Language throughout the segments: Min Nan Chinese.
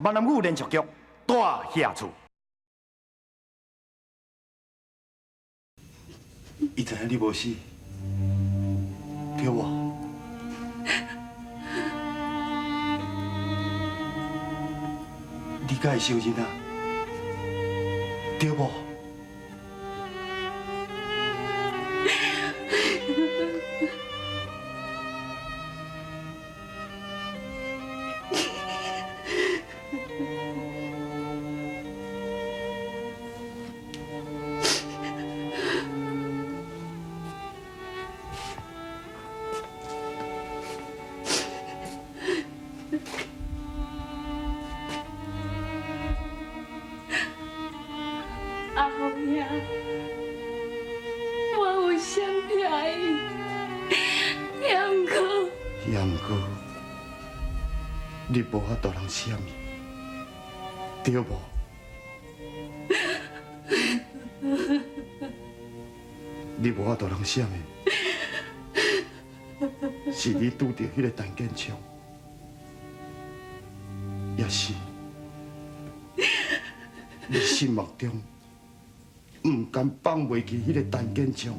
闽南語連續劇《大額厝》。伊知影你無死，對無？你敢會承認啊？對無？阿福兄，我有啥疼伊，也毋过，也毋过，你無法度通閃伊，對無？你無法度通閃的，是你拄著彼个陳建昌，也是你心目中毋甘放袂記彼个陳建昌。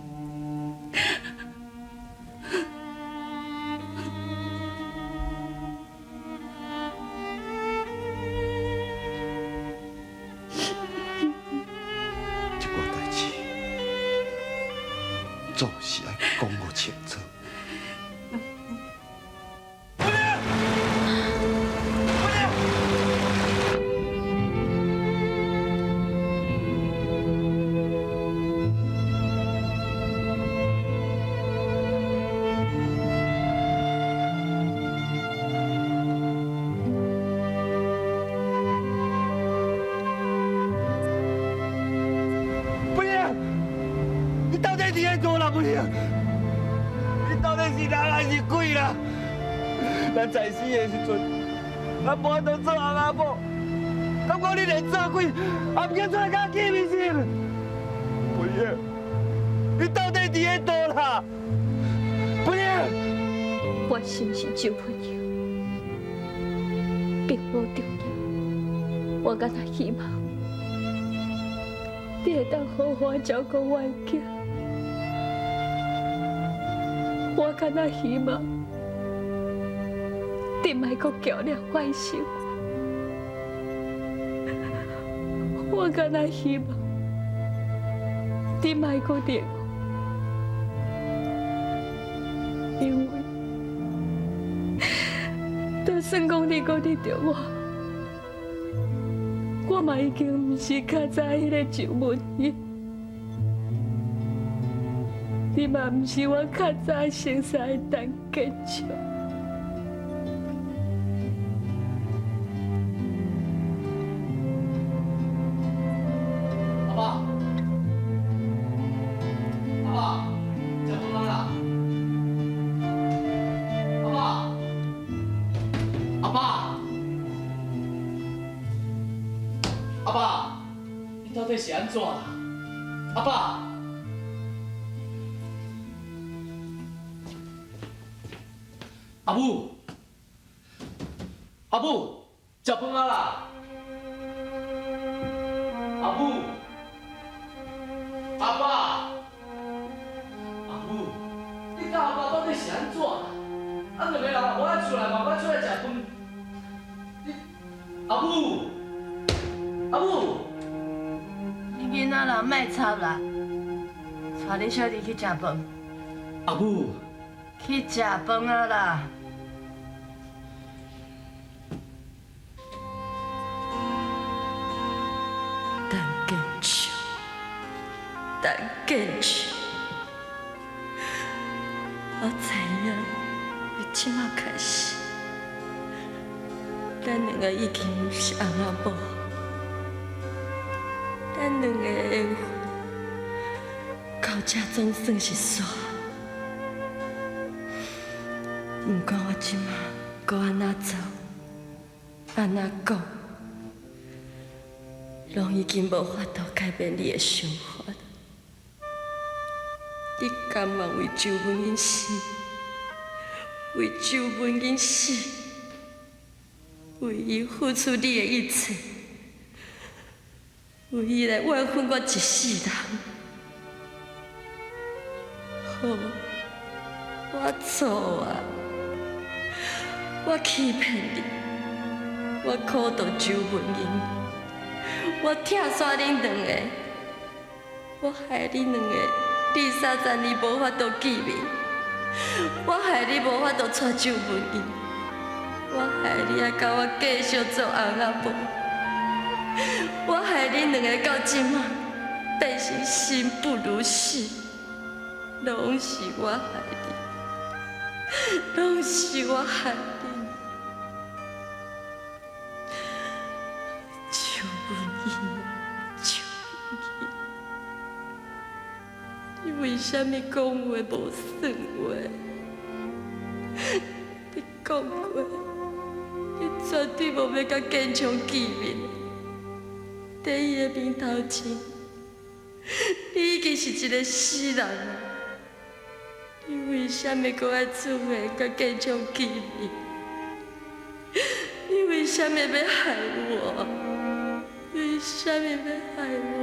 這寡代誌，總是愛講予清楚。不行！你到底佇咧佗啦？不行！你到底是人還是鬼啦？咱在生的時陣，咱無法度做翁仔某，敢講你連做鬼也毋肯出來共我見面是？不行！你到底佇咧佗啦？不行！我是毋是周文英，並無重要，我敢若希望你會當好好照顧我的囝，我敢若希望你莫閣強掠我的生活，我敢若希望你莫閣戀我，因為就算講你閣得著我，我嘛已經毋是較早彼个周文英，你嘛毋是我較早熟似的陳建昌。阿爸，阿爸，食飯啦！阿爸，阿爸，阿爸，你到底是按怎啦？阿爸，阿母，阿母，食飯啊啦！阿母，阿爸，阿母，你佮阿爸到底是按怎啦？啊，兩个人嘛無愛出來，嘛無愛出來食飯。你，阿母，阿母，你囡仔人莫插啦，帶你小弟去食飯。阿母，去食飯啊啦！陳建昌，陳建昌，我知影，由這馬開始，咱兩个已經毋是翁仔某，咱兩个的緣分到這總算是煞。毋管我這馬閣按怎做，按怎講，攏已經無法度改變你的想法。你甘願為周文英死，為周文英死，為伊付出你的一切，為伊來怨恨我一世人。好，我錯啊，我欺騙你，我苦毒周文英，我拆散恁兩个，我害恁兩个二三十年無法度見面，我害你無法度娶周文英，我害你愛共我繼續做翁仔某，我害恁兩个到這馬變成生不如死。攏是我害你，攏是我害你，周文英，周文英，你為啥物講話無算話？你講過，你絕對無欲佮建昌見面，佇伊的面頭前，你已經是一个死人啊！你為啥物閣愛出現佮建昌見面？你為啥物欲害我？為啥物欲害我？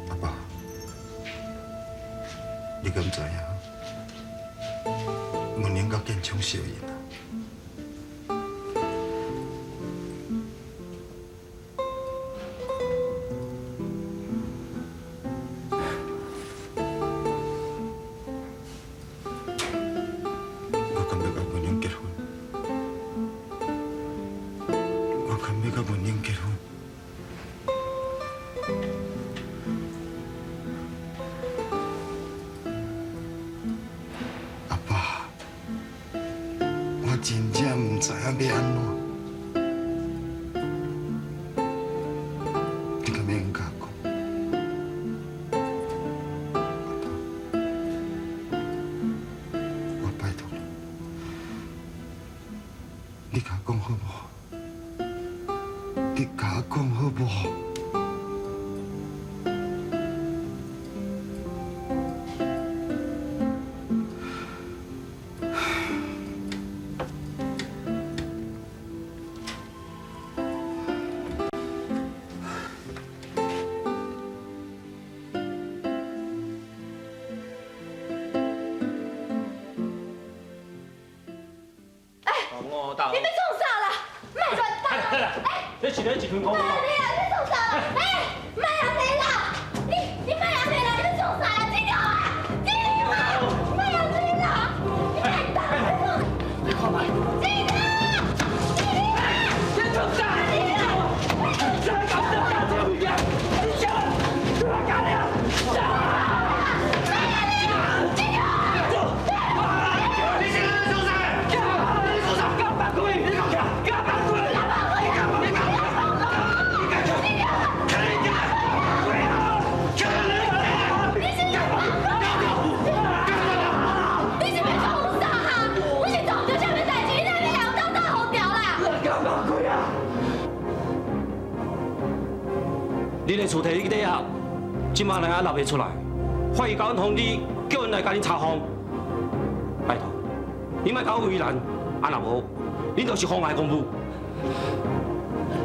阿爸，你敢知影？文玲佮建昌相认啊！我敢欲佮文玲結婚？我敢欲佮文玲結婚？阿爸，我真正毋知影欲按怎。你敢會用共我講？阿爸，我拜託你，你共我講好無？你共我講好無？你欲創啥啦？莫亂動！哎，這是咧一份公你啊，你創啥啦？哎，莫按呢啦！你莫按呢啦！你欲創啥啦？這條啊，這條啊，莫按呢啦！你莫動！你看覓，這條，這創啥？這敢得干這物件？你啥？你來幹了？啥？你是咧創啥？你創啥？敢放開！你講敢放開！你敢？你敢？你是欲創啥哈？我是撞著啥物代誌，你哪欲來予當當予掉啦？恁的厝提去抵押，這馬人还拿袂出來，法院共阮通知，叫𪜶來共恁查封。拜託，你莫共我為難，啊若無，恁就是妨礙公務。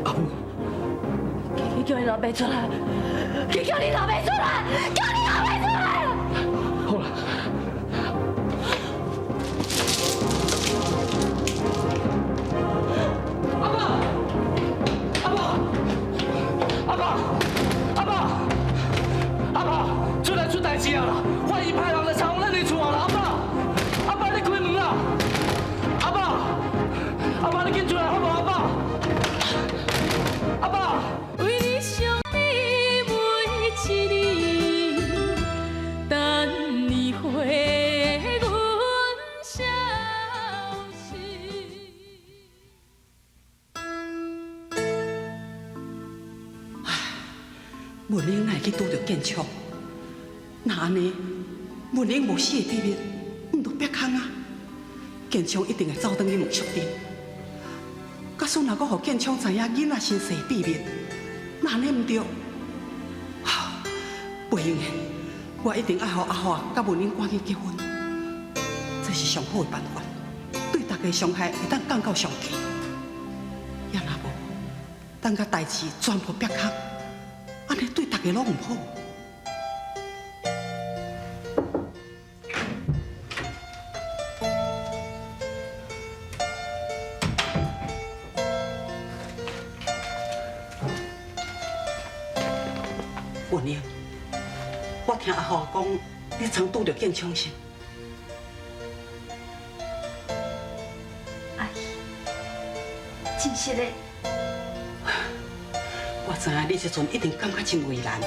阿母，去叫你老爸出來！去叫你老爸出來！叫你老爸出來！好啦。阿爸，阿爸，阿爸，阿爸，阿爸，出來出代誌啊啦！法院派人來查封咱的厝啊啦！阿爸，阿爸，你開門啦！阿爸，阿爸，你緊出來好無？阿爸，阿爸。為你相依每一年，等你回阮消息。文玲哪會去拄著建昌？若按呢，文英無死的秘密，毋著煏空啊！建昌一定會走轉去問淑珍。假使若閣予建昌知影囡仔身世的秘密，那按呢毋對？袂用的，我一定愛予阿華佮文英趕緊結婚，這是上好的辦法，對大家傷害會當降到上低。也若無，等甲代誌全部煏空，按呢對大家攏毋好。文英，我聽阿華講，你曾拄著建昌是？阿姨，真實的。我知影你這陣一定感覺真為難。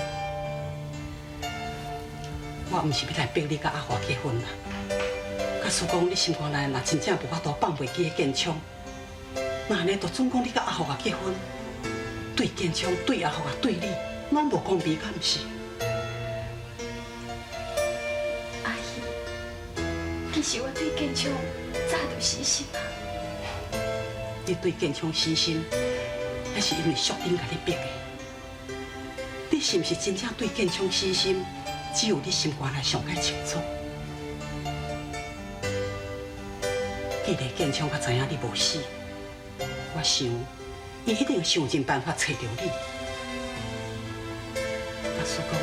我毋是欲來逼你佮阿華結婚啦。假使講你心肝內若真正無法度放袂記彼建昌，那按呢就準講你佮阿華結婚，對建昌、對阿華、對你，攏無公平，敢毋是？阿姨，其實我對建昌早就死心啊。你對建昌死心，彼是因為淑珍共你逼的。你是毋是真正對建昌死心？只有你心肝內上較清楚。既然建昌較知影你無死，我想伊一定想盡辦法揣著你。假使講，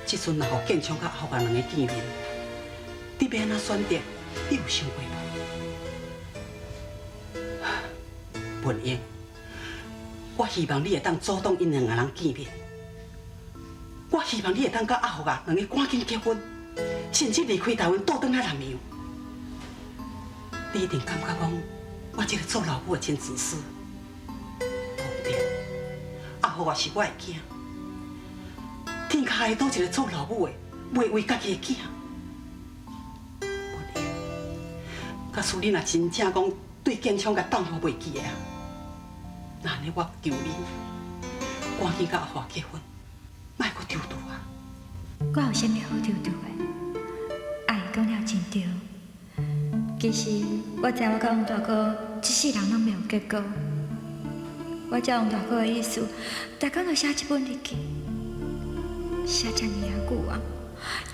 這陣若予建昌佮阿福仔兩个見面，你欲按怎選擇？你有想過無？文英，我希望你會當阻擋𪜶兩个人見面。我希望你會當佮阿福仔兩个趕緊結婚，甚至離開台灣倒轉來南洋。你一定感覺講，我這个做老母的真自私。無對，阿福仔是我的囝，天跤下佗一个做老母的，袂為家己的囝。文英，假使你若真正講對建昌共放予袂記的啊，那按呢我求你，趕緊佮阿華結婚，莫閣躊躇啊！我有啥物好躊躇的？阿姨講了真對。其實我知我佮王大哥這世人攏袂有結果。我照王大哥的意思，逐工就寫這本日記，寫遮爾仔久啊，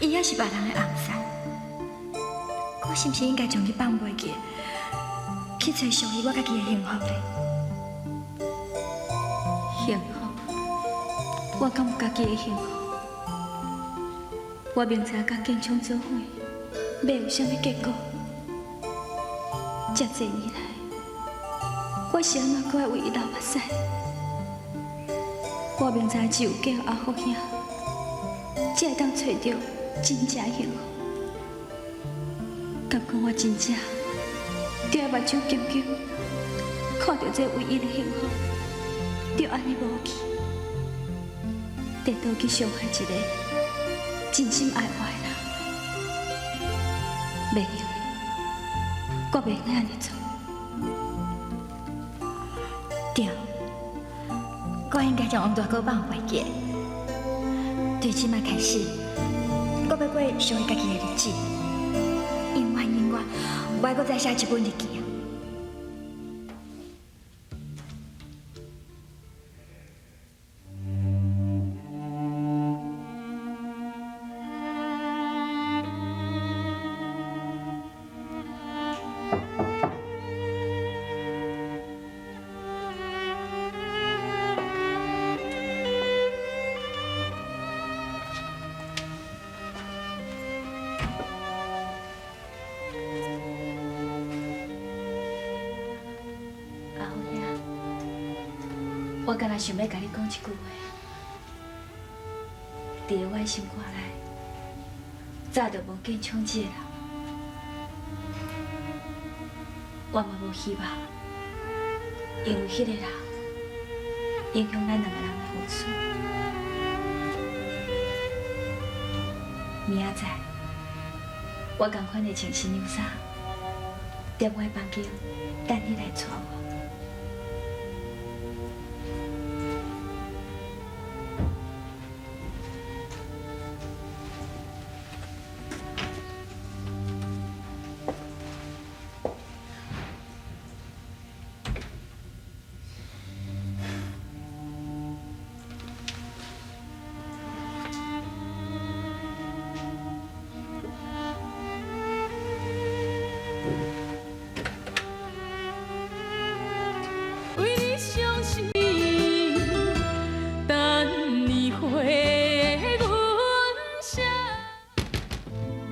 伊猶是別人的翁婿。我是毋是應該將伊放袂記，去揣屬於我家己的幸福呢？幸福，我敢有家己的幸福？我明知佮建昌做伙，袂有啥物結果。這濟年來，我是按怎閣愛為伊流目屎？我明知只有嫁予阿福兄，才會當揣著真正的幸福。敢講我真正著愛目睭金金，看著這唯一的幸福，就按呢無去，顛倒去傷害一個真心愛我的人，袂用的，我袂用按呢做。對，我應該將王大哥放袂記。對這擺開始，我欲過屬於家己的日子，永遠永遠，無愛閣再寫這本日記啊！阿福兄，我敢若想欲共你講一句話，佇咧我心肝內，早就無建昌這個人，我嘛無希望，因為彼個人影響咱兩个人的婚事。明仔載，我仝款會穿新娘衫，踮我的房間等你來娶我。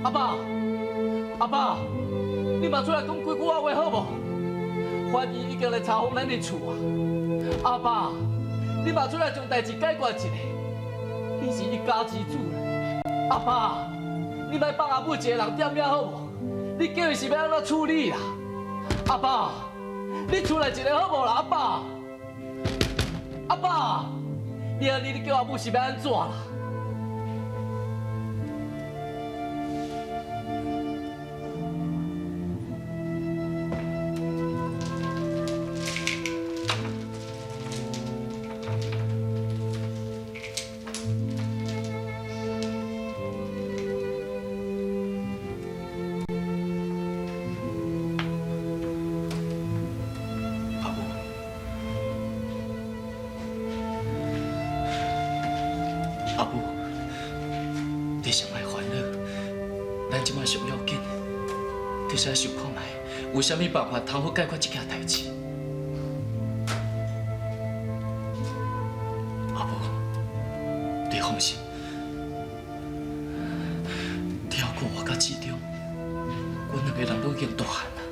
阿爸，阿爸，你嘛出來講幾句仔話好無？法醫已經來查訪咱的厝啊！阿爸，你嘛出來將代誌解決一下，你是一家之主。阿爸，你莫放阿母一个人踮遐好無？你叫伊是欲按怎處理啦？阿爸，你出來一下好無啦？阿爸，阿爸，你按呢你叫阿母是欲按怎啦？阿母，阿母，你先莫煩惱，咱這擺上要緊，就是愛想看覓有啥物辦法通好解決這件代誌。阿母，你放心，你猶閣我佮志忠，阮兩個人都已經大漢啦，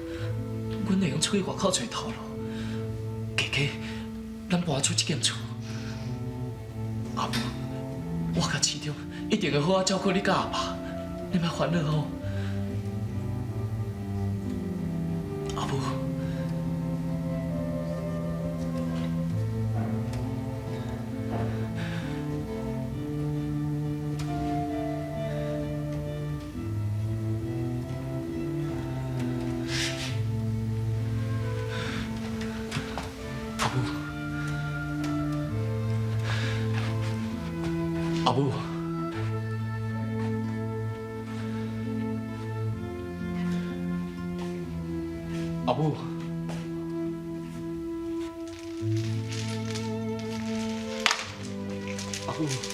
阮會用出去外口揣頭路。加加，咱搬出這間厝。阿母，我佮志忠一定會好好照顧你佮阿爸，你莫煩惱吼。阿母，阿母，阿母。阿母，阿母。